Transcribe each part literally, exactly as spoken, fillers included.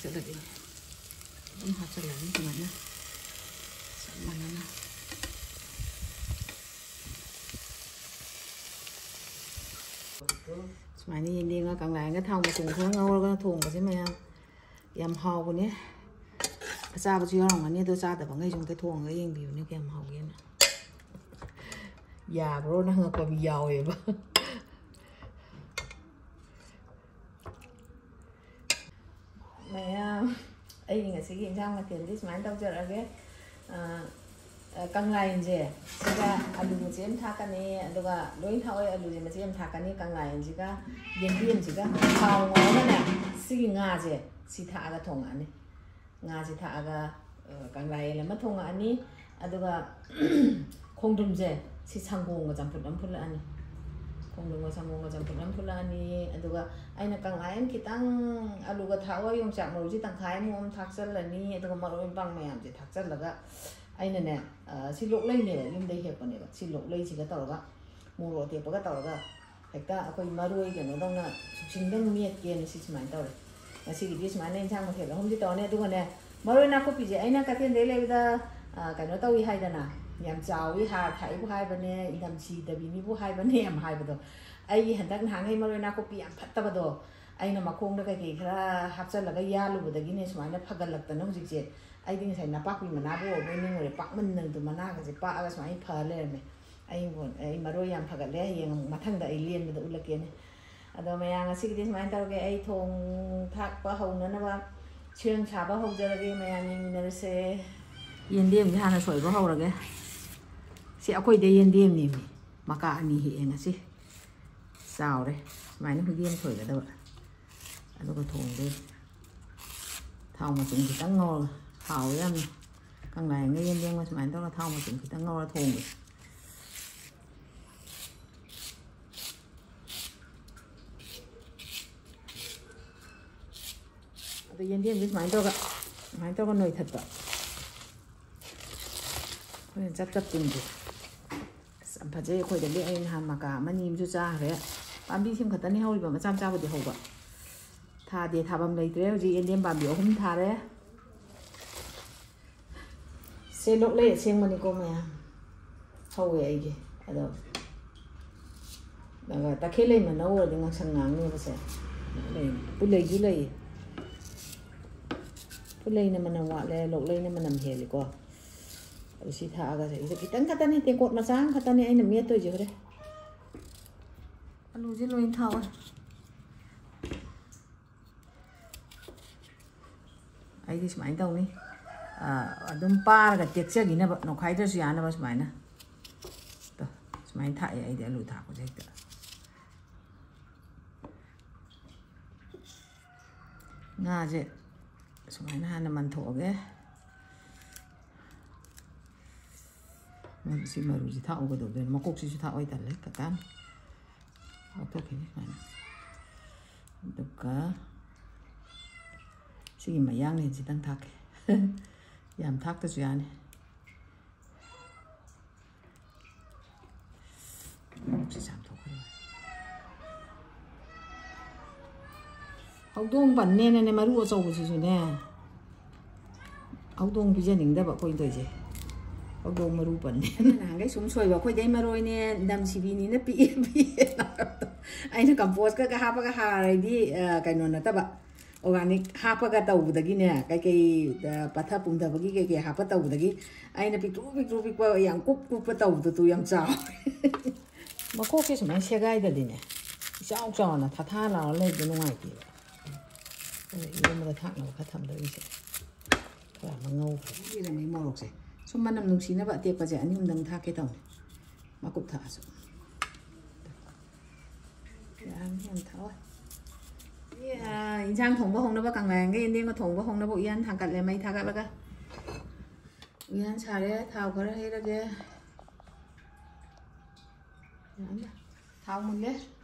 ꯑꯗꯨꯗꯤ ꯑꯗꯨꯝ ꯍꯥꯞꯆꯤꯜꯂꯅꯤ ꯁꯨꯃꯥꯏꯅ ꯆꯞ ꯃꯥꯟꯅꯅ꯫ ꯁꯨꯃꯥꯏꯅ ꯌꯦꯟꯗꯦꯝꯒ ꯀꯪꯂꯥꯌꯦꯟꯒ ꯊꯥꯎ ꯃꯆꯨꯝ ꯈꯔ ꯉꯧꯔꯒ ꯊꯣꯡꯕꯁꯦ ꯃꯌꯥꯝ ꯌꯥꯝ ꯍꯥꯎꯕꯅꯦ꯫ ꯑꯆꯥꯕꯁꯨ ꯌꯥꯎꯔꯝꯒꯅꯤ, ꯑꯗꯣ ꯆꯥꯗꯕꯉꯩꯁꯨ ꯑꯝꯇ ꯊꯣꯡꯉꯒ ꯌꯦꯡꯕꯤꯌꯨꯅꯦ ꯀꯌꯥꯝ ꯍꯥꯎꯒꯦꯅ꯫ ꯌꯥꯕ꯭ꯔꯣꯅ ꯍꯪꯉꯛꯄ ꯃꯤ ꯌꯥꯎꯋꯦꯕ꯫ ꯃꯌꯥꯝ, ꯑꯩꯒꯤ ꯉꯁꯤꯒꯤ ꯏꯟꯁꯥꯡ ꯃꯊꯦꯜꯗꯤ ꯁꯨꯃꯥꯏꯅ ꯇꯧꯖꯔꯛꯑꯒꯦ꯫ ꯑ, ꯑ, ꯀꯪꯂꯥ ꯌꯦꯟꯁꯦ ꯁꯤꯗ ꯑꯂꯨ ꯃꯆꯦꯠ ꯑꯃ ꯊꯥꯛꯀꯅꯤ, ꯑꯗꯨꯒ ꯂꯣꯏ ꯊꯥꯛꯑꯣꯏ, ꯑꯂꯨꯁꯦ ꯃꯆꯦꯠ ꯑꯃ ꯊꯥꯛꯀꯅꯤ꯫ ꯀꯪꯂꯥ ꯌꯦꯟꯁꯤꯒ ꯌꯦꯟꯗꯦꯝꯁꯤꯒ ꯊꯥꯎ ꯉꯧꯔꯒꯅꯦ, ꯁꯤꯒꯤ ꯉꯥꯁꯦ ꯁꯤ ꯊꯥꯛꯑꯒ ꯊꯣꯡꯉꯛꯑꯅꯤ꯫ ꯉꯥꯁꯦ ꯊꯥꯛꯑꯒ, ꯑ, ꯀꯪꯂꯥ ꯌꯦꯟ ꯑꯃ ꯊꯣꯡꯉꯛꯑꯅꯤ, ꯑꯗꯨꯒ ꯈꯣꯡꯗ꯭ꯔꯨꯝꯁꯦ ꯁꯤ ꯁꯪꯒꯣꯝꯒ ꯆꯝꯐꯨꯠ ꯑꯃ ꯐꯨꯠꯂꯛꯑꯅꯤ꯫ ꯈꯣꯡꯗ꯭ꯔꯨꯝꯒ ꯁꯪꯒꯣꯝꯒ ꯆꯝꯐꯨꯠ ꯑꯃ ꯐꯨꯠꯂꯛꯑꯅꯤ꯫ ꯑꯗꯨꯒ ꯑꯩꯅ ꯀꯪꯂꯥ ꯌꯦꯟ ꯈꯤꯇꯪ, ꯑꯂꯨꯒ ꯊꯥꯛꯑꯣ, ꯌꯣꯡꯆꯥꯛ ꯃꯔꯨꯁꯤ ꯇꯪꯈꯥꯏꯃꯨꯛ ꯑꯃ ꯊꯥꯛꯆꯜꯂꯅꯤ꯫ ꯑꯗꯨꯒ ꯃꯔꯣꯏ ꯃꯄꯥꯡ ꯃꯌꯥꯝꯁꯦ ꯊꯥꯛꯆꯜꯂꯒ ꯑꯩꯅꯅꯦ, ꯑ, ꯁꯤ ꯂꯣꯛꯂꯩꯅꯦꯕ, ꯌꯨꯝꯗꯩ ꯍꯦꯛꯄꯅꯦꯕ꯫ ꯁꯤ ꯂꯣꯛꯂꯩꯁꯤꯒ ꯇꯧꯔꯒ ꯃꯣꯔꯣꯛ ꯑꯇꯦꯛꯄꯒ ꯇꯧꯔꯒ ꯍꯦꯛꯇ ꯑꯩꯈꯣꯏ ꯃꯔꯣꯏ ꯀꯩꯅꯣꯗꯧꯅ ꯁꯨꯞꯁꯤꯡꯗꯪ ꯃꯦꯠꯀꯦꯅ ꯁꯤ ꯁꯨꯃꯥꯏꯅ ꯇꯧꯔꯦ꯫ ꯉꯁꯤꯒꯤꯗꯤ ꯁꯨꯃꯥꯏꯅ ꯏꯟꯁꯥꯡ ꯃꯊꯦꯜ ꯑꯍꯨꯝꯗꯤ ꯇꯧꯔꯅꯤ꯫ ꯑꯗꯨꯒꯅꯦ, ꯃꯔꯣꯏ ꯅꯥꯀꯨꯞꯄꯤꯁꯦ ꯑꯩꯅ ꯀꯩꯊꯦꯜꯗꯩ ꯂꯩꯕꯗ, ꯑ, ꯀꯩꯅꯣ ꯇꯧꯏ ꯍꯥꯏꯗꯅ, ꯌꯥꯝ ꯆꯥꯎꯏ, ꯍꯥꯔ ꯊꯥꯛꯏꯕꯨ ꯍꯥꯏꯕꯅꯦ, ꯏꯪꯊꯝ ꯁꯤꯗꯕꯤꯅꯤꯕꯨ ꯍꯥꯏꯕꯅꯦ ꯌꯥꯝ ꯍꯥꯏꯕꯗꯣ꯫ ꯑꯩꯒꯤ ꯍꯟꯗꯛ ꯅꯍꯥꯟꯈꯩ ꯃꯔꯣꯏ ꯅꯥꯀꯨꯞꯄꯤ ꯌꯥꯝ ꯐꯠꯇꯕꯗꯣ, ꯑꯩꯅ ꯃꯈꯣꯡꯗ ꯀꯩꯀꯩ ꯈꯔ ꯍꯥꯞꯆꯜꯂꯒ ꯌꯥꯜꯂꯨꯕꯗꯒꯤꯅꯦ ꯁꯨꯃꯥꯏꯅ ꯐꯒꯠꯂꯛꯇꯅ ꯍꯧꯖꯤꯛꯁꯦ꯫ ꯑꯩꯗꯤ ꯉꯁꯥꯏ ꯅꯄꯥꯛꯄꯤ ꯃꯅꯥꯕꯨ ꯑꯣꯏꯕꯣꯏ ꯅꯤꯡꯉꯨꯔꯦ, ꯄꯥꯛꯃꯟꯗꯅ ꯑꯗꯨ ꯃꯅꯥꯒꯁꯦ ꯄꯥꯛꯑꯒ ꯁꯨꯃꯥꯏꯅ ꯐ ꯂꯩꯔꯝꯃꯦ꯫ ꯑꯩ ꯍꯤꯡꯒꯣꯜ, ꯑꯩ ꯃꯔꯣꯏ ꯌꯥꯝ ꯐꯒꯠꯂꯦ, ꯍꯌꯦꯡ ꯑꯃꯨꯛ ꯃꯊꯪꯗ ꯑꯩ ꯂꯦꯟꯕꯗ ꯎꯠꯂꯛꯀꯦꯅꯦ꯫ ꯑꯗꯣ ꯃꯌꯥꯝ, ꯉꯁꯤꯒꯤꯗꯤ ꯁꯨꯃꯥꯏꯅ ꯇꯧꯔꯒꯦ, ꯑꯩ ꯊꯣꯡ ꯊꯥꯛꯄ ꯍꯧꯅꯅꯕ ꯁꯦꯝ ꯁꯥꯕ ꯍꯧꯖꯔꯒꯦ, ꯃꯌꯥꯝ ꯌꯦꯡꯃꯤꯟꯅꯔꯁꯦ꯫ ꯌꯦꯟꯗꯦꯝꯁꯦ ꯍꯥꯟꯅ ꯁꯣꯏꯕ ꯍꯧꯔꯒꯦ꯫ ꯁꯤ ꯑꯩꯈꯣꯏꯗ ꯌꯦꯟꯗꯦꯝꯅꯦꯃꯤ, ꯃꯀꯥ ꯑꯅꯤ ꯍꯦꯛꯑꯦ ꯉꯁꯤ꯫ ꯆꯥꯎꯔꯦ꯫ ꯁꯨꯃꯥꯏꯅ ꯍꯨꯏꯗꯦꯝ ꯁꯣꯏꯒꯗꯕ꯫ ꯑꯗꯨꯒ ꯊꯣꯡꯗꯣꯏꯅꯤ꯫ ꯊꯥꯎ ꯃꯆꯨꯝ ꯈꯤꯇꯪ ꯉꯧꯔꯒ꯫ ꯍꯥꯎꯋꯦ ꯌꯥꯝꯅ꯫ ꯀꯪꯂꯥꯌꯦꯟꯒ ꯌꯦꯟꯗꯦꯝꯒ ꯁꯨꯃꯥꯏꯅ ꯇꯧꯔꯒ ꯊꯥꯎ ꯃꯆꯨꯝ ꯈꯤꯇꯪ ꯉꯧꯔ ꯊꯣꯡꯕꯁꯦ꯫ ꯑꯗꯣ ꯌꯦꯟꯗꯦꯝꯁꯦ ꯁꯨꯃꯥꯏꯅ ꯇꯧꯔꯒ, ꯁꯨꯃꯥꯏꯅ ꯇꯧꯔꯒ ꯅꯣꯏꯊꯠꯄ꯫ ꯑꯩꯈꯣꯏꯅ ꯆꯞ ꯆꯞ ꯇꯤꯡꯕ꯫ ꯑꯁ, ꯌꯥꯝ ꯐꯖꯩ꯫ ꯑꯩꯈꯣꯏꯗꯒꯤ ꯑꯩ ꯅꯍꯥꯟ ꯃꯀꯥ ꯑꯃ ꯑꯅꯤ ꯑꯃꯁꯨ ꯆꯥꯈ꯭ꯔꯦ꯫ ꯄꯥꯝꯕꯤ ꯁꯤꯃ ꯈꯛꯇꯅꯤ ꯍꯧꯔꯤꯕ, ꯃꯆꯥ ꯃꯆꯥꯕꯨꯗꯤ ꯍꯧꯕ꯫ ꯊꯥꯗꯦ, ꯊꯥꯐꯝ ꯂꯩꯇ꯭ꯔꯦ꯫ ꯍꯧꯖꯤꯛ ꯌꯦꯟꯗꯦꯝ ꯄꯥꯝꯕꯤ ꯑꯍꯨꯝ ꯊꯥꯔꯦ꯫ ꯁꯦ ꯂꯣꯛꯂꯩ ꯑꯁꯦꯡꯕꯅꯤꯀꯣ ꯃꯌꯥꯝ꯫ ꯍꯧꯋꯦ ꯑꯩꯒꯤ꯫ ꯑꯗꯣ ꯑꯗꯨꯒ ꯇꯈꯦꯜ ꯂꯩ ꯃꯅꯧ ꯑꯣꯏꯔꯗꯤ ꯉꯥꯡꯁꯪ ꯉꯥꯡꯅꯦꯕꯁꯦ꯫ ꯂꯩ, ꯄꯨꯂꯩꯁꯨ ꯂꯩꯌꯦ꯫ ꯄꯨꯂꯩꯅ ꯃꯅꯝ ꯋꯥꯠꯂꯦ, ꯂꯣꯛꯂꯩꯅ ꯃꯅꯝ ꯍꯦꯜꯂꯤꯀꯣ꯫ ꯑꯗꯨ ꯁꯤ ꯊꯥꯛꯑꯒ ꯁꯤꯗ ꯈꯤꯇꯪ ꯈꯛꯇꯅꯤ, ꯇꯦꯡꯀꯣꯠ ꯃꯆꯥ ꯑꯃꯈꯛꯇꯅꯤ ꯑꯩꯅ ꯃꯦꯠꯇꯣꯏꯁꯦ ꯍꯣꯔꯦꯟ꯫ ꯑꯂꯨꯁꯦ ꯂꯣꯏ ꯊꯥꯛꯑꯣ꯫ ꯑꯩꯗꯤ ꯁꯨꯃꯥꯏꯅ ꯇꯧꯅꯤ꯫ ꯑꯥ, ꯑꯗꯨꯝ ꯄꯥꯔꯒ ꯇꯦꯛꯆꯈꯤꯅꯕ, ꯅꯣꯛꯈꯥꯏꯗ꯭ꯔꯁꯨ ꯌꯥꯅꯕ ꯁꯨꯃꯥꯏꯅ꯫ ꯇꯣ, ꯁꯨꯃꯥꯏꯅ ꯊꯥꯛꯑꯦ ꯑꯩꯗꯤ ꯑꯂꯨ ꯊꯥꯛꯄꯁꯦ ꯍꯦꯛꯇ꯫ ꯉꯥꯁꯦ ꯁꯨꯃꯥꯏꯅ ꯍꯥꯟꯅ ꯃꯟꯊꯣꯛꯑꯒꯦ꯫ ꯃꯔꯨ-, ꯁꯤ ꯃꯔꯨꯁꯤ ꯊꯥꯛꯎꯒꯗꯧꯗꯣꯏꯅꯤ꯫ ꯃꯀꯣꯛꯁꯤꯁꯨ ꯊꯥꯛꯑꯣꯏ ꯇꯜꯂꯦ, ꯀꯀꯥꯟ꯫ ꯂꯧꯊꯣꯛꯈꯤꯅꯤ ꯁꯨꯃꯥꯏꯅ꯫ ꯑꯗꯨꯒ ꯁꯤꯒꯤ ꯃꯌꯥꯡꯂꯦꯟꯁꯤꯗꯪ ꯊꯥꯛꯀꯦ꯫ ꯌꯥꯝ ꯊꯥꯛꯇꯁꯨ ꯌꯥꯅꯤ꯫ ꯃꯕꯨꯛꯁꯦ ꯆꯥꯝꯊꯣꯛꯈ꯭ꯔꯦ꯫ ꯍꯧꯗꯣꯡ ꯄꯟꯅꯦꯅꯅꯦ, ꯃꯔꯨ ꯑꯆꯧꯕꯁꯤꯁꯨꯅꯦ, ꯍꯧꯗꯣꯡ ꯄꯤꯖꯅꯤꯡꯗꯕ ꯑꯩꯈꯣꯏꯅ ꯇꯧꯔꯤꯁꯦ꯫ ꯍꯧꯗꯣꯡ ꯃꯔꯨ ꯄꯟꯅꯦ꯫ ꯅꯍꯥꯟꯈꯩ ꯁꯨꯝ ꯁꯣꯏꯕ, ꯑꯩꯈꯣꯏꯗꯩ ꯃꯔꯣꯏꯅꯦ, ꯅꯝ ꯁꯤꯕꯤꯅꯤꯅ ꯄꯤꯛꯑꯦ, ꯄꯤꯛꯑꯦꯅ꯫ ꯑꯩꯅ compost ꯀ ꯍꯥꯞꯄꯒ ꯍꯥꯔ ꯍꯥꯏꯗꯤ, ꯑ, ꯀꯩꯅꯣ ꯅꯠꯇꯕ, organic ꯍꯥꯞꯄꯒ ꯇꯧꯕꯗꯒꯤꯅꯦ, ꯀꯩꯀꯩ, ꯑ, ꯄꯠꯊ ꯄꯨꯝꯊꯕꯒꯤ ꯀꯩꯀꯩ ꯍꯥꯞꯄ ꯇꯧꯕꯗꯒꯤ ꯑꯩꯅ ꯄꯤꯛꯇ꯭ꯔꯨ ꯄꯤꯛꯇ꯭ꯔꯨ ꯄꯤꯛꯄ, ꯌꯥꯝ ꯀꯨꯞ ꯀꯨꯞꯄ ꯇꯧꯕꯗꯨ ꯌꯥꯝ ꯆꯥꯎꯔꯦ꯫ ꯃꯀꯣꯛꯁꯦ ꯁꯨꯃꯥꯏꯅ ꯁꯦꯒꯥꯏꯗꯗꯤꯅꯦ, ꯏꯆꯥꯎ ꯆꯥꯎꯅ ꯊꯥꯊꯥ ꯂꯥꯎꯔ ꯂꯩꯕꯗꯣ ꯅꯨꯡꯉꯥꯏꯇꯦꯕ꯫ ꯑꯗ ꯏꯔꯣꯟꯕꯗ ꯊꯥꯛꯅꯕ ꯈꯔ ꯊꯝꯗꯣꯏꯅꯤꯁꯦ꯫ ꯈꯔ ꯑꯃ ꯉꯧꯈ꯭ꯔꯦ꯫ ꯖꯤꯔꯅꯤ ꯃꯣꯔꯣꯛꯁꯦ꯫ ꯁꯨꯝ ꯃꯅꯝ ꯅꯨꯡꯁꯤꯅꯕ ꯑꯇꯦꯛꯄꯁꯦ ꯑꯅꯤ ꯑꯍꯨꯝꯗꯪ ꯊꯥꯛꯀꯦ ꯇꯧꯅꯤ꯫ ꯃꯀꯨꯞ ꯊꯥꯛꯑꯁꯨ꯫ ꯌꯥꯝ ꯌꯥꯝ ꯊꯥꯛꯑꯣꯏ꯫ ꯁꯤ, ꯑ, ꯏꯟꯁꯥꯡ ꯊꯣꯡꯕ ꯍꯧꯅꯕ, ꯀꯪꯂꯥꯌꯦꯟꯒ ꯌꯦꯟꯗꯦꯝꯒ ꯊꯣꯡꯕ ꯍꯧꯅꯕ ꯎꯌꯥꯟ ꯊꯥꯡꯀꯠꯂꯦ, ꯃꯩ ꯊꯥꯒꯠꯂꯒ꯫ ꯎꯌꯥꯟ ꯁꯥꯔꯦ, ꯊꯥꯎ ꯈꯔ ꯍꯩꯔꯒꯦ꯫ ꯌꯥꯝꯅ ꯊꯥꯎ ꯃꯨꯜꯂꯦ꯫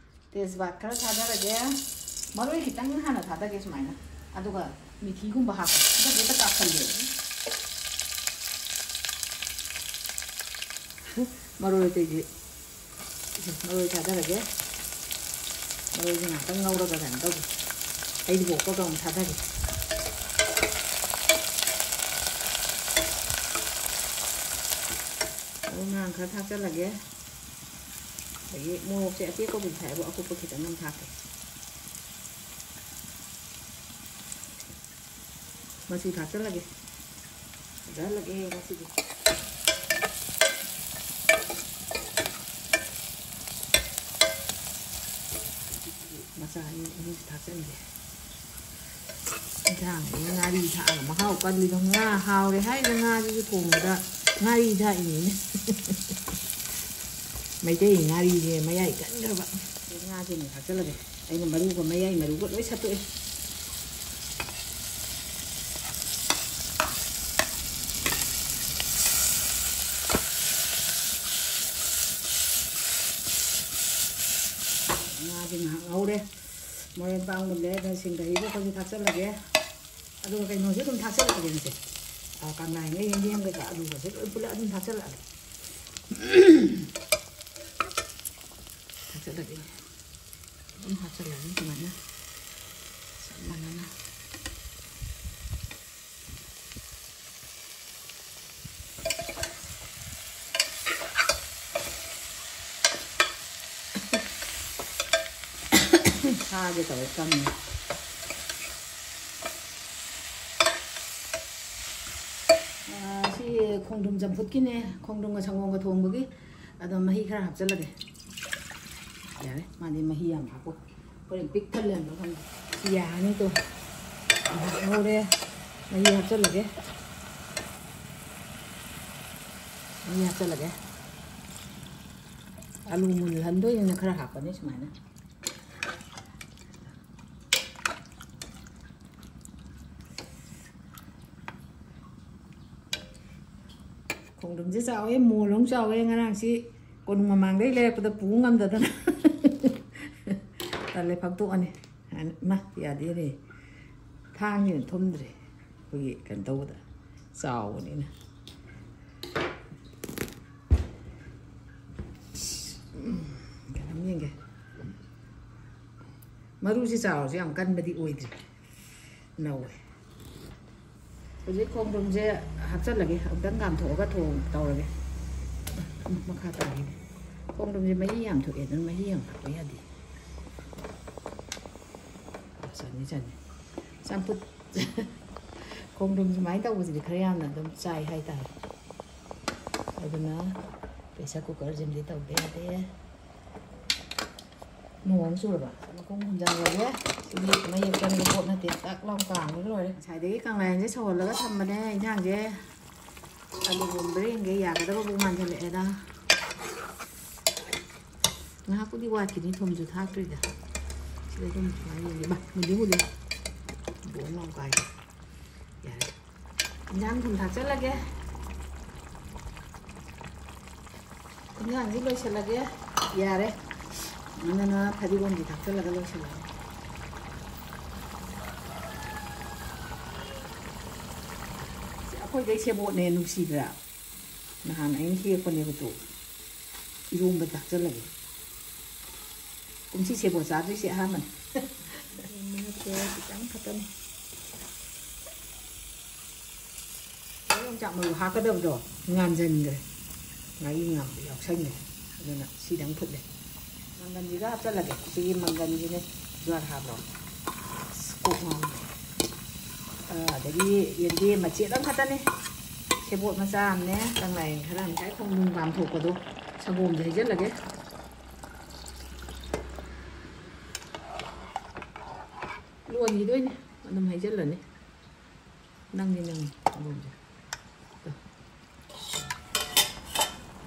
ꯇꯦꯖꯄꯥꯠ ꯈꯔ ꯊꯥꯗꯔꯒꯦ꯫ ꯃꯔꯣꯏ ꯈꯤꯇꯪ ꯍꯥꯟꯅ ꯊꯥꯗꯒꯦ ꯁꯨꯃꯥꯏꯅ꯫ ꯑꯗꯨꯒ ꯃꯤꯊꯤꯒꯨꯝꯕ ꯍꯥꯞꯄ꯫ ꯍꯟꯗꯛꯇꯤ ꯍꯦꯛꯇ ꯀꯥꯞꯁꯜꯂꯦ꯫ ꯃꯔꯣꯏ ꯑꯇꯩꯗꯤ ꯃꯔꯣꯏ ꯊꯥꯗꯔꯒꯦ꯫ ꯃꯔꯣꯏꯁꯦ ꯉꯥꯛꯇꯪ ꯉꯧꯔꯒ ꯀꯩꯅꯣ ꯇꯧꯒꯦ꯫ ꯍꯩꯔꯤꯕꯣꯛꯀ ꯑꯃꯨꯛ ꯊꯥꯗꯒꯦ꯫ ꯃꯔꯨ ꯃꯔꯥꯡ ꯈꯔ ꯊꯥꯛꯆꯜꯂꯒꯦ꯫ ꯑꯗꯒꯤ ꯃꯣꯔꯣꯛꯁꯦ ꯑꯇꯦꯛꯄꯕꯨꯗꯤ ꯊꯥꯛꯑꯦꯕ, ꯑꯀꯨꯞꯄ ꯈꯤꯇꯪ ꯑꯃ ꯊꯥꯛꯀꯦ꯫ ꯃꯆꯨ ꯊꯥꯛꯆꯜꯂꯒꯦ꯫ ꯐꯖꯍꯜꯂꯒꯦ ꯉꯁꯤꯗꯤ꯫ ꯃꯆꯥ ꯑꯅꯤ ꯑꯍꯨꯝꯁꯤ ꯊꯥꯛꯆꯟꯒꯦ꯫ ꯏꯟꯁꯥꯡꯁꯤ ꯉꯥꯔꯤ ꯊꯥꯛꯑꯒ ꯃꯍꯥꯎ ꯀꯜꯂꯤꯗꯣ꯫ ꯉꯥ ꯍꯥꯎꯔꯦ ꯍꯥꯏꯔꯒ ꯉꯥꯁꯤꯁꯨ ꯊꯣꯡꯕꯗ ꯉꯥꯔꯤ ꯊꯥꯛꯏꯅꯤꯅꯦ꯫ ꯃꯩꯇꯩ ꯉꯥꯔꯤꯁꯦ ꯃꯌꯥꯏ ꯀꯟꯈ꯭ꯔꯕ꯫ ꯉꯥꯁꯦ ꯑꯃꯨꯛ ꯊꯥꯛꯆꯜꯂꯒꯦ꯫ ꯑꯩꯅ ꯃꯔꯨꯒ ꯃꯌꯥꯏ ꯃꯔꯨꯒ ꯂꯣꯏ ꯁꯠꯇꯣꯛꯑꯦ꯫ ꯉꯥꯁꯦ ꯉꯥꯏꯍꯥꯛ ꯉꯧꯔꯦ꯫ ꯃꯔꯣꯏ ꯃꯄꯥꯡ ꯃꯨꯜꯂꯦ, ꯑꯗꯨꯅ ꯁꯤꯡ ꯀꯔꯤꯗꯣ ꯑꯩꯈꯣꯏꯁꯨ ꯊꯥꯛꯆꯜꯂꯒꯦ꯫ ꯑꯗꯨꯒ ꯀꯩꯅꯣꯁꯨ ꯑꯗꯨꯝ ꯊꯥꯛꯆꯜꯂꯛꯑꯒꯦ ꯃꯁꯦ꯫ ꯑꯥ, ꯀꯪꯂꯥ ꯌꯦꯡꯉꯩ ꯌꯦꯟꯗꯦꯝ ꯀꯩꯀꯥ ꯑꯂꯨꯒꯁꯦ ꯂꯣꯏ ꯄꯨꯜꯂꯞ ꯑꯗꯨꯝ ꯊꯥꯛꯆꯜꯂꯛꯑꯒꯦ꯫ ꯊꯥꯛꯆꯜꯂꯛꯑꯒꯦ꯫ ꯑꯗꯨꯝ ꯊꯥꯛꯆꯜꯂꯛꯑꯅꯤ ꯁꯨꯃꯥꯏꯅ ꯆꯞ ꯃꯥꯟꯅꯅ꯫ ꯁꯥꯒꯦ ꯇꯧꯋꯦ ꯀꯪꯉꯦ꯫ ꯑꯥ, ꯁꯤ ꯈꯣꯡꯗ꯭ꯔꯨꯝ ꯆꯝꯐꯨꯠꯀꯤꯅꯦ, ꯈꯣꯡꯗ꯭ꯔꯨꯝꯒ ꯁꯪꯒꯣꯝꯒ ꯊꯣꯡꯕꯒꯤ꯫ ꯑꯗꯣ ꯃꯍꯤ ꯈꯔ ꯍꯥꯞꯆꯜꯂꯒꯦ꯫ ꯌꯥꯔꯦ, ꯃꯥꯗꯤ ꯃꯍꯤ ꯌꯥꯝ ꯍꯥꯞꯄꯣ꯫ ꯍꯣꯔꯦꯟ ꯄꯤꯛ ꯊꯜꯂꯦ ꯍꯥꯏꯕ ꯈꯪꯗꯦ꯫ ꯁꯤ ꯌꯥꯔꯅꯤꯗꯣ꯫ ꯉꯥꯏꯍꯥꯛ ꯉꯧꯔꯦ꯫ ꯃꯍꯤ ꯍꯥꯞꯆꯜꯂꯒꯦ꯫ ꯃꯍꯤ ꯍꯥꯞꯆꯜꯂꯒꯦ꯫ ꯑꯂꯨ ꯃꯨꯜꯍꯟꯗꯣꯏꯅꯤꯅ ꯈꯔ ꯍꯥꯞꯄꯅꯤ ꯁꯨꯃꯥꯏꯅ꯫ ꯈꯣꯡꯗ꯭ꯔꯨꯝꯁꯦ ꯆꯥꯎꯋꯦ, ꯃꯣꯜ ꯑꯃ ꯆꯥꯎꯋꯦ꯫ ꯉꯔꯥꯡꯁꯤ ꯀꯣꯅꯨꯡ ꯃꯃꯥꯡꯗꯒꯤ ꯂꯩꯔꯛꯄꯗ ꯄꯨ ꯉꯝꯗꯗꯅ ꯇꯜꯂꯦ, ꯐꯛꯇꯣꯛꯑꯅꯤ꯫ ꯍꯥꯏꯅ, ꯏꯃꯥ, ꯌꯥꯗꯦꯅꯦ꯫ ꯊꯥꯡꯁꯤꯅ ꯊꯨꯝꯗ꯭ꯔꯦ꯫ ꯑꯩꯈꯣꯏꯒꯤ ꯀꯩꯅꯣ ꯇꯧꯕꯗ ꯆꯥꯎꯕꯅꯤꯅ꯫ ꯎꯝ, ꯀꯩꯅꯣꯝ ꯌꯦꯡꯒꯦ꯫ ꯃꯔꯨꯁꯤ ꯆꯥꯎꯔꯁꯨ ꯌꯥꯝ ꯀꯟꯕꯗꯤ ꯑꯣꯏꯗ꯭ꯔꯤ, ꯅꯧꯋꯦ꯫ ꯍꯧꯖꯤꯛ ꯈꯣꯡꯗ꯭ꯔꯨꯝꯁꯦ ꯍꯥꯞꯆꯜꯂꯒꯦ, ꯑꯃꯨꯛꯇꯪ ꯀꯥꯝꯊꯣꯛꯑꯒ ꯊꯣꯡ ꯇꯧꯔꯒꯦ꯫ ꯎꯝ, ꯃꯈꯥ ꯇꯧꯔꯒꯦ꯫ ꯈꯣꯡꯗ꯭ꯔꯨꯝꯁꯦ ꯃꯍꯤ ꯌꯥꯝ ꯊꯣꯛꯑꯦ, ꯑꯗꯨꯅ ꯃꯍꯤ ꯌꯥꯝ ꯍꯥꯞꯄ ꯌꯥꯗꯦ꯫ ꯆꯅꯤ, ꯆꯅꯤ꯫ ꯆꯝꯐꯨꯠ꯫ ꯈꯣꯡꯗ꯭ꯔꯨꯝ ꯁꯨꯃꯥꯏꯅ ꯇꯧꯕꯁꯤꯗꯤ ꯈꯔ ꯌꯥꯝꯅ ꯑꯗꯨꯝ ꯆꯥꯏ ꯍꯥꯏꯇꯥꯔꯦ꯫ ꯑꯗꯨꯅ pressure cookerꯁꯤꯃꯗꯤ ꯇꯧꯗ ꯌꯥꯗꯦ꯫ ꯅꯣꯡ ꯆꯨꯔꯕ? ꯃꯈꯣꯡ ꯍꯨꯝꯖꯤꯟꯈ꯭ꯔꯒꯦ꯫ ꯁꯤꯗꯤ ꯃꯌꯦꯛ ꯆꯪꯕ ꯄꯣꯠ ꯅꯠꯇꯦ꯫ ꯇꯛ ꯂꯥꯎ ꯀꯥꯝꯈ꯭ꯔꯒ ꯂꯣꯏꯔꯦ꯫ ꯉꯁꯥꯏꯗꯒꯤ ꯀꯪꯂꯥꯌꯦꯟꯁꯦ ꯁꯧꯍꯜꯂꯒ ꯊꯝꯕꯅꯦ꯫ ꯏꯟꯁꯥꯡꯁꯦ ꯑꯂꯨ ꯃꯨꯟꯕ꯭ꯔꯥ ꯌꯦꯡꯒꯦ꯫ ꯌꯥꯒꯗꯕꯕꯨ ꯃꯥꯟꯁꯤꯜꯂꯛꯑꯦꯗ꯫ ꯉꯥꯏꯍꯥꯛꯄꯨꯗꯤ ꯋꯥꯠꯈꯤꯅꯤ, ꯊꯨꯝꯁꯨ ꯊꯥꯛꯇ꯭ꯔꯤꯗ꯫ ꯁꯤꯗ ꯑꯗꯨꯝ ꯁꯨꯃꯥꯏꯅ ꯌꯦꯡꯒꯦ꯫ ꯃꯥ, ꯃꯨꯜꯂꯤ, ꯃꯨꯜꯂꯤ꯫ ꯕꯣꯟ ꯂꯥꯎ ꯀꯥꯏ꯫ ꯌꯥꯔꯦ꯫ ꯏꯟꯖꯥꯡ ꯊꯨꯝ ꯊꯥꯛꯆꯜꯂꯒꯦ꯫ ꯏꯟꯖꯥꯡꯁꯤ ꯂꯣꯏꯁꯤꯜꯂꯒꯦ꯫ ꯌꯥꯔꯦ꯫ ꯑꯗꯨꯅ ꯐꯗꯤꯒꯣꯝꯁꯤ ꯊꯥꯛꯆꯜꯂꯒ ꯂꯣꯏꯁꯤꯜꯂꯒꯦ꯫ ꯁꯤ ꯑꯩꯈꯣꯏꯗꯩ ꯁꯦꯕꯣꯠꯅꯦ, ꯅꯨꯡꯁꯤꯗ꯭ꯔꯥ? ꯅꯍꯥꯟ ꯑꯩꯅ ꯍꯦꯛꯄꯅꯦꯕꯗꯣ꯫ ꯏꯔꯣꯝꯕ ꯊꯥꯛꯆꯜꯂꯒꯦ꯫ ꯀꯨꯝꯁꯤ ꯁꯦꯕꯣꯠ ꯆꯥꯗꯣꯏꯁꯦ ꯑꯍꯥꯟꯕꯅꯤ꯫ ꯌꯦꯡꯕ ꯅꯠꯇꯦ, ꯈꯤꯇꯪ ꯈꯛꯇꯅꯤ꯫ ꯌꯣꯡꯆꯥꯛ ꯃꯔꯨ ꯍꯥꯞꯀꯗꯕꯗꯣ ꯉꯥꯟꯖꯟꯈ꯭ꯔꯦ꯫ ꯉꯥꯔꯤ ꯉꯥꯡꯕ ꯌꯥꯎꯁꯟꯈ꯭ꯔꯦ꯫ ꯑꯗꯨꯅ ꯁꯤꯗꯪ ꯐꯨꯠꯂꯦ꯫ ꯃꯪꯒꯟꯁꯤꯒ ꯍꯥꯞꯆꯜꯂꯒꯦ꯫ ꯁꯤꯒꯤ ꯃꯪꯒꯟꯁꯤꯅꯦ ꯖ꯭ꯋꯥꯔ ꯍꯥꯞꯄꯣ꯫ ꯑꯁ, ꯀꯣꯛ ꯉꯥꯎꯔꯦ꯫ ꯑ, ꯑꯗꯒꯤ ꯌꯦꯟꯗꯦꯝ ꯃꯆꯦꯠ ꯑꯃꯈꯛꯇꯅꯦ꯫ ꯁꯦꯕꯣꯠ ꯃꯆꯥ ꯑꯃꯅꯦ, ꯀꯪꯂꯥꯌꯦꯟ ꯈꯔ ꯑꯃ, ꯉꯁꯥꯏ ꯈꯣꯡꯗ꯭ꯔꯨꯝ ꯀꯥꯝꯊꯣꯛꯄꯗꯣ, ꯁꯪꯒꯣꯝꯁꯦ ꯍꯩꯖꯜꯂꯒꯦ꯫ ꯂꯣꯟꯈꯤꯗꯣꯏꯅꯦ, ꯑꯗꯨꯝ ꯍꯩꯖꯜꯂꯅꯤ꯫ ꯅꯪꯗꯤ ꯅꯪ ꯁꯪꯒꯣꯝꯁꯦ꯫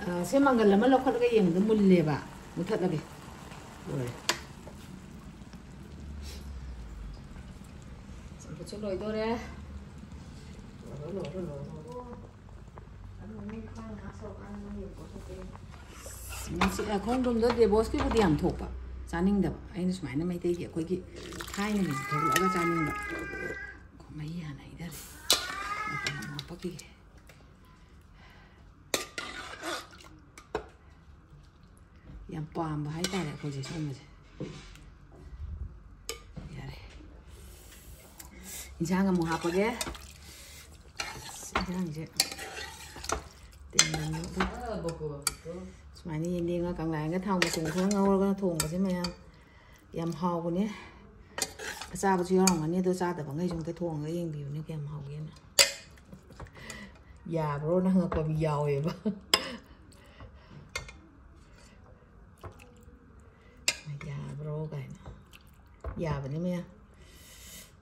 ꯑ, ꯁꯦ ꯃꯪꯒꯜ ꯑꯃ ꯂꯧꯈꯠꯂꯒ ꯌꯦꯡꯕꯗ ꯃꯨꯜꯂꯦꯕ꯫ ꯃꯨꯊꯠꯂꯒꯦ꯫ ꯂꯣꯏꯔꯦ꯫ ꯆꯝꯐꯨꯠꯁꯨ ꯂꯣꯏꯗꯣꯔꯦ꯫ ꯂꯣꯏꯔꯦ, ꯂꯣꯏꯔꯦ, ꯂꯣꯏꯔꯦ, ꯂꯣꯏꯔꯦ꯫ ꯃꯁꯤ, ꯑ, ꯈꯣꯡꯗ꯭ꯔꯨꯝꯗꯣ ꯗꯦꯕꯣꯁꯀꯤꯕꯨꯗꯤ ꯌꯥꯝ ꯊꯣꯛꯄ꯫ ꯆꯥꯅꯤꯡꯗꯕ꯫ ꯑꯩꯅ ꯁꯨꯃꯥꯏꯅ ꯃꯩꯇꯩꯒꯤ ꯑꯩꯈꯣꯏꯒꯤ ꯊꯥꯏꯅꯒꯤꯁꯦ ꯊꯣꯛꯂꯛꯑꯒ ꯆꯥꯅꯤꯡꯕ꯫ ꯃꯍꯤ ꯍꯥꯟꯅ ꯍꯩꯊꯔꯦ꯫ ꯃꯇꯝ ꯑꯃ ꯍꯥꯞꯄꯛꯈꯤꯒꯦ꯫ ꯌꯥꯝ ꯄꯥꯝꯕ ꯍꯥꯏꯇꯥꯔꯦ ꯑꯩꯈꯣꯏꯁꯦ ꯁꯨꯝꯕꯁꯦ꯫ ꯏꯟꯁꯥꯡ ꯑꯃꯨꯛ ꯍꯥꯞꯄꯒꯦ꯫ ꯑꯁ, ꯏꯟꯁꯥꯡꯁꯦ ꯇꯦꯟꯒꯅꯤ꯫ ꯁꯨꯃꯥꯏꯅ ꯌꯦꯟꯗꯦꯝꯒ ꯀꯪꯂꯥꯌꯦꯟꯒ ꯊꯥꯎ ꯃꯆꯨꯝ ꯈꯔ ꯉꯧꯔꯒ ꯊꯣꯡꯕꯁꯦ ꯃꯌꯥꯝ ꯌꯥꯝ ꯍꯥꯎꯕꯅꯦ꯫ ꯑꯆꯥꯕꯁꯨ ꯌꯥꯎꯔꯝꯒꯅꯤ, ꯑꯗꯣ ꯆꯥꯗꯕꯉꯩꯁꯨ ꯑꯝꯇ ꯊꯣꯡꯉꯒ ꯌꯦꯡꯕꯤꯌꯨꯅꯦ ꯀꯌꯥꯝ ꯍꯥꯎꯒꯦꯅ꯫ ꯌꯥꯕ꯭ꯔꯣꯅ ꯍꯪꯉꯛꯄ ꯃꯤ ꯌꯥꯎꯋꯦꯕ꯫ "ꯌꯥꯕ꯭ꯔꯣ?" ꯀꯥꯏꯅ꯫ ꯌꯥꯕꯅꯤ ꯃꯌꯥꯝ꯫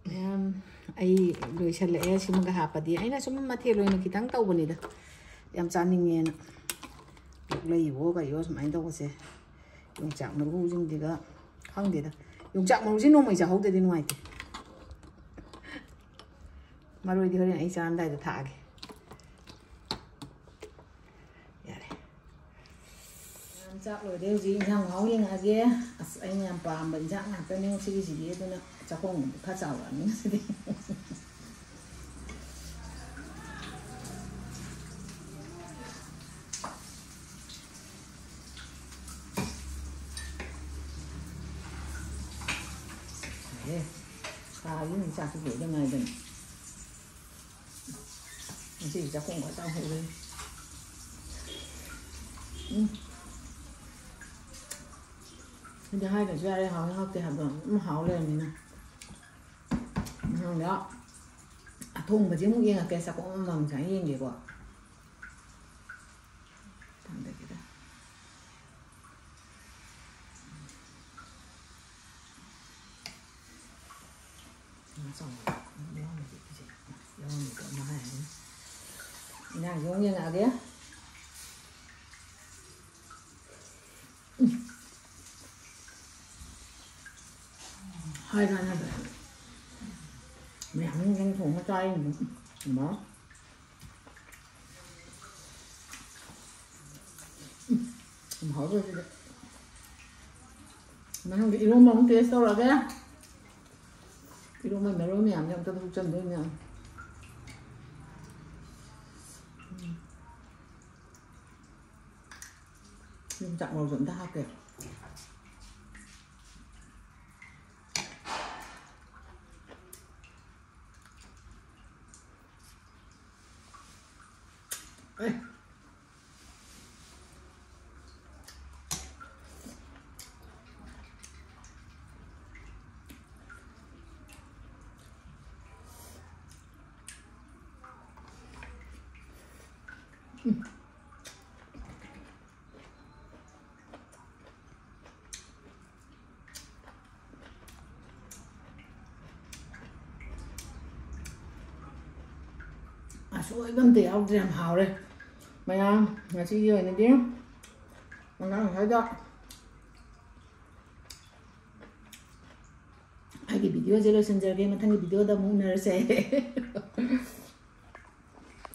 ꯃꯌꯥꯝ, ꯑꯩ ꯂꯣꯏꯁꯜꯂꯛꯑꯦ꯫ ꯁꯤꯃꯒ ꯍꯥꯞꯄꯗꯤ ꯑꯩꯅ ꯁꯨꯝ ꯃꯊꯦꯜ ꯑꯣꯏꯅ ꯈꯤꯇꯪ ꯇꯧꯕꯅꯤꯗ, ꯌꯥꯝ ꯆꯥꯅꯤꯡꯉꯦꯅ꯫ ꯄꯨꯛꯂꯩꯌꯣ ꯀꯩꯌꯣ ꯁꯨꯃꯥꯏꯅ ꯇꯧꯕꯁꯦ, ꯌꯣꯡꯆꯥꯛ ꯃꯔꯨꯁꯤꯡꯁꯤꯒ ꯈꯪꯗꯦꯗ꯫ ꯌꯣꯡꯆꯥꯛ ꯃꯔꯨꯁꯤ ꯅꯣꯡꯃꯩ ꯆꯥꯍꯧꯗꯗꯤ ꯅꯨꯡꯉꯥꯏꯇꯦ꯫ ꯃꯔꯣꯏꯗꯤ ꯍꯣꯔꯦꯟ ꯑꯩ ꯆꯥꯔꯝꯗꯥꯏꯗ ꯊꯥꯛꯑꯒꯦ꯫ ꯌꯥꯔꯦ꯫ ꯆꯥꯛ ꯂꯣꯏꯔꯦ, ꯍꯧꯖꯤꯛ ꯏꯟꯁꯥꯡ ꯃꯍꯥꯎ ꯌꯦꯡꯉꯛꯑꯒꯦ꯫ ꯑꯁ, ꯑꯩꯅ ꯌꯥꯝ ꯄꯥꯝꯕ ꯏꯟꯁꯥꯡ ꯉꯥꯛꯇꯅꯦ ꯉꯁꯤꯒꯤꯁꯤꯗꯤ, ꯑꯗꯨꯅ ꯆꯥꯛꯈꯣꯝꯗꯤ ꯈꯔ ꯆꯥꯎꯔꯛꯑꯅꯤ ꯉꯁꯤꯗꯤ꯫ ꯑꯦ, ꯁꯥꯕꯅꯤꯅ ꯆꯥꯛꯁꯨ ꯂꯣꯏꯗ ꯉꯥꯏꯗꯅ꯫ ꯉꯁꯤꯗꯤ ꯆꯥꯛꯈꯣꯝ ꯈꯔ ꯆꯥꯎꯍꯧꯔꯦ꯫ ꯎꯝ꯫ ꯑꯗꯨ ꯍꯥꯏꯗ꯭ꯔꯁꯨ ꯌꯥꯔꯦ, ꯍꯥꯎꯏ ꯍꯥꯎꯇꯦ ꯍꯥꯏꯕꯗꯣ ꯑꯗꯨꯝ ꯍꯥꯎ ꯂꯩꯔꯝꯃꯤꯅ꯫ ꯃꯊꯪꯗ ꯑꯊꯣꯡꯕꯁꯦ ꯑꯃꯨꯛ ꯌꯦꯡꯉꯛꯀꯦ, ꯆꯥꯛꯈꯣꯝ ꯑꯃꯃꯝ ꯁꯨꯃꯥꯏꯅ ꯌꯦꯡꯒꯦꯀꯣ꯫ ꯊꯥꯡꯗꯒꯦꯗ꯫ ꯉꯥ ꯆꯥꯎꯕ ꯌꯥꯎꯔꯝꯃꯗꯤ ꯐꯖꯩ꯫ ꯌꯥꯎꯔꯝꯃꯗꯤ ꯑꯃ ꯍꯥꯏꯔꯅꯤ꯫ ꯏꯟꯖꯥꯡꯁꯦ ꯑꯃꯨꯛ ꯌꯦꯡꯉꯛꯑꯒꯦ꯫ ꯎꯝ꯫ ꯍꯥꯏ ꯀꯥꯟꯅꯗ꯭ꯔꯦ꯫ ꯃꯌꯥꯝ ꯑꯃ ꯊꯣꯡꯉ ꯆꯥꯔꯤꯅꯤ꯫ ꯏꯃꯥ꯫ ꯎꯝ, ꯌꯥꯝ ꯍꯥꯎꯗꯣꯏ ꯁꯤꯗꯤ꯫ ꯃꯊꯪꯗ ꯏꯔꯣꯝꯕ ꯑꯃꯨꯛ taste ꯇꯧꯔꯛꯑꯒꯦ꯫ ꯏꯔꯣꯝꯕ ꯃꯔꯣꯏ ꯃꯌꯥꯝꯁꯦ ꯑꯝꯇ ꯍꯨꯞꯆꯟꯗꯣꯏ ꯃꯌꯥꯝ꯫ ꯎꯝ꯫ ꯌꯣꯡꯆꯥꯛ ꯃꯔꯨꯁꯨ ꯑꯝꯇ ꯍꯥꯞꯀꯦ꯫ ꯑꯁꯣꯏꯕ ꯑꯝꯇ ꯌꯥꯎꯗ꯭ꯔꯦ, ꯌꯥꯝ ꯍꯥꯎꯔꯦ꯫ ꯃꯌꯥꯝ ꯉꯁꯤꯒꯤ ꯑꯣꯏꯅꯗꯤ ꯃꯌꯥꯝ ꯉꯁꯥꯏꯗ ꯑꯩꯒꯤ videoꯁꯦ ꯂꯣꯏꯁꯤꯟꯖꯔꯒꯦ꯫ ꯃꯊꯪꯒꯤ videoꯗ ꯑꯃꯨꯛ ꯎꯅꯔꯁꯦ꯫